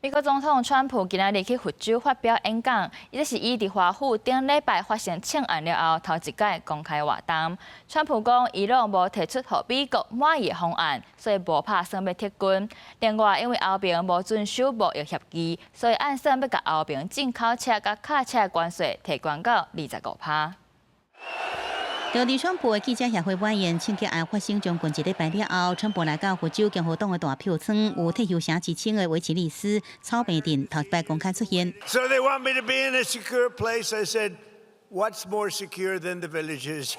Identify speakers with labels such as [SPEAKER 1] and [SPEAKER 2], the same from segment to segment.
[SPEAKER 1] 美國總統川普今仔日去佛州發表演講，這是伊佇華府頂禮拜發生槍案了後，頭一擺公開活動。川普講，伊朗無提出予美國滿意的方案，所以無拍算欲撤軍。另外，因為歐盟無遵守貿易協議，所以按算欲共歐盟進口車佮卡車的關稅提懸到25%。
[SPEAKER 2] 就佇川普的記者協會晚宴槍擊案發生將近一禮拜了後，川普來到佛州共和黨的大票倉，有退休城之稱的維奇利斯草坪鎮頭一擺公開出現。
[SPEAKER 3] So they want me to be in a secure place. I said, "What's more secure than the villages?"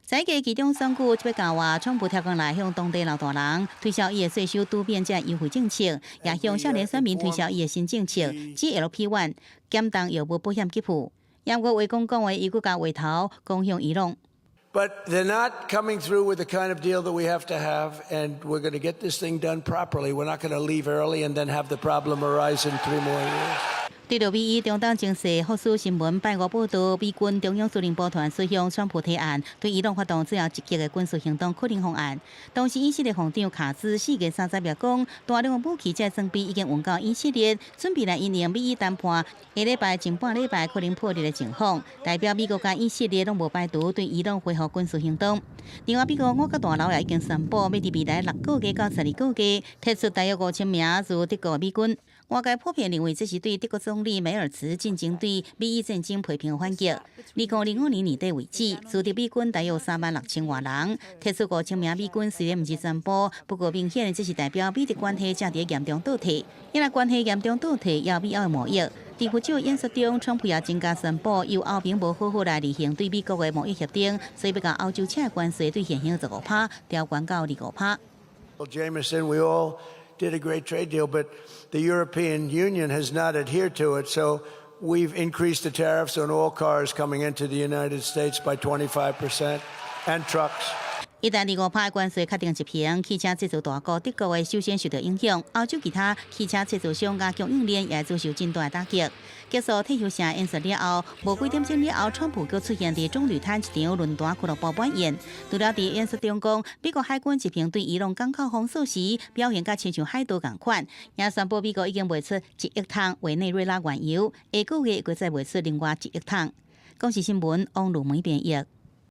[SPEAKER 2] 在個期中選舉這擺到啊，川普跳過來向當地老大人推銷伊的稅收拄變這優惠政策，也向少年選民推銷伊的新政策 GLP-1 減重藥物保險給付。毋過話講講話，伊閣共話頭講向伊朗。
[SPEAKER 3] But they're not coming through with the kind of deal that we have to have, and we're going to get this thing done properly. We're not going to leave early and then have the problem arise in 3 more years.
[SPEAKER 2] 對著美伊中東情勢，福斯新聞拜五報導，美軍中央司令部團遂向川普提案，對伊朗發動最後一擊的軍事行動可能方案。同時，以色列防長卡茲4月30日講，大量的武器這裝備已經運到以色列，準備來因應美伊談判下禮拜前半禮拜可能破裂的情況，代表美國佮以色列攏無排除對伊朗恢復軍事行動。另外，美國五角大樓也已經宣布，欲佇未來6個月到12個月，撤出大約5000名駐德國美軍。外界普遍認為這是對德國總理梅爾茨進前對美伊戰爭批評的反擊。2005年年底為止，駐德美軍大約3萬6千外人，撤出5000名美軍雖然毋是全部，不過明顯這是代表美德關係正佇嚴重倒退。因為關係嚴重倒退，也美歐的貿易。佇佛州演說中，川普也增加宣布，由歐盟無好好來履行對美國的貿易協定，所以欲共歐洲車關稅對現行15趴調懸到25趴。
[SPEAKER 3] Well, Jameson, we all did a great trade deal, but the European Union has not adhered to it. So we've increased the tariffs on all cars coming into the United States by 25% and trucks.
[SPEAKER 2] 一旦二五趴關稅確定執行，汽車製造大國德國會首先受到影響，歐洲其他汽車製造商佮供應鏈也遭受真大的打擊。結束退休城演說了後，無幾點鐘了後，川普閣出現佇棕櫚灘一場論壇俱樂部晚宴。除了佇演說中講，美國海軍執行對伊朗港口封鎖時，表現佮親像海盜仝款，也宣布美國已經賣出1億桶委內瑞拉原油，下個月會閣再賣出另外1億桶。公視新聞，王路梅編譯。